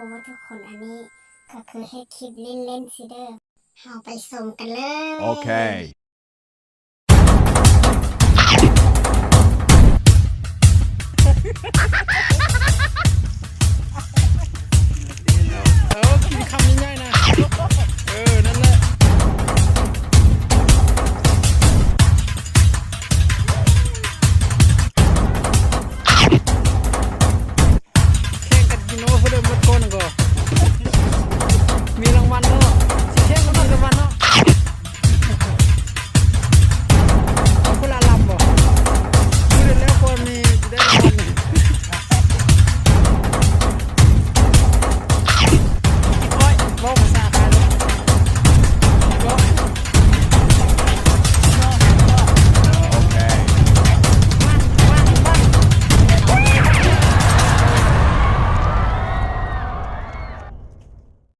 Ua tuj khoom a ni, koj khwv hle khib lin len si dawb. Hau pais xoom kan lawm. Ok.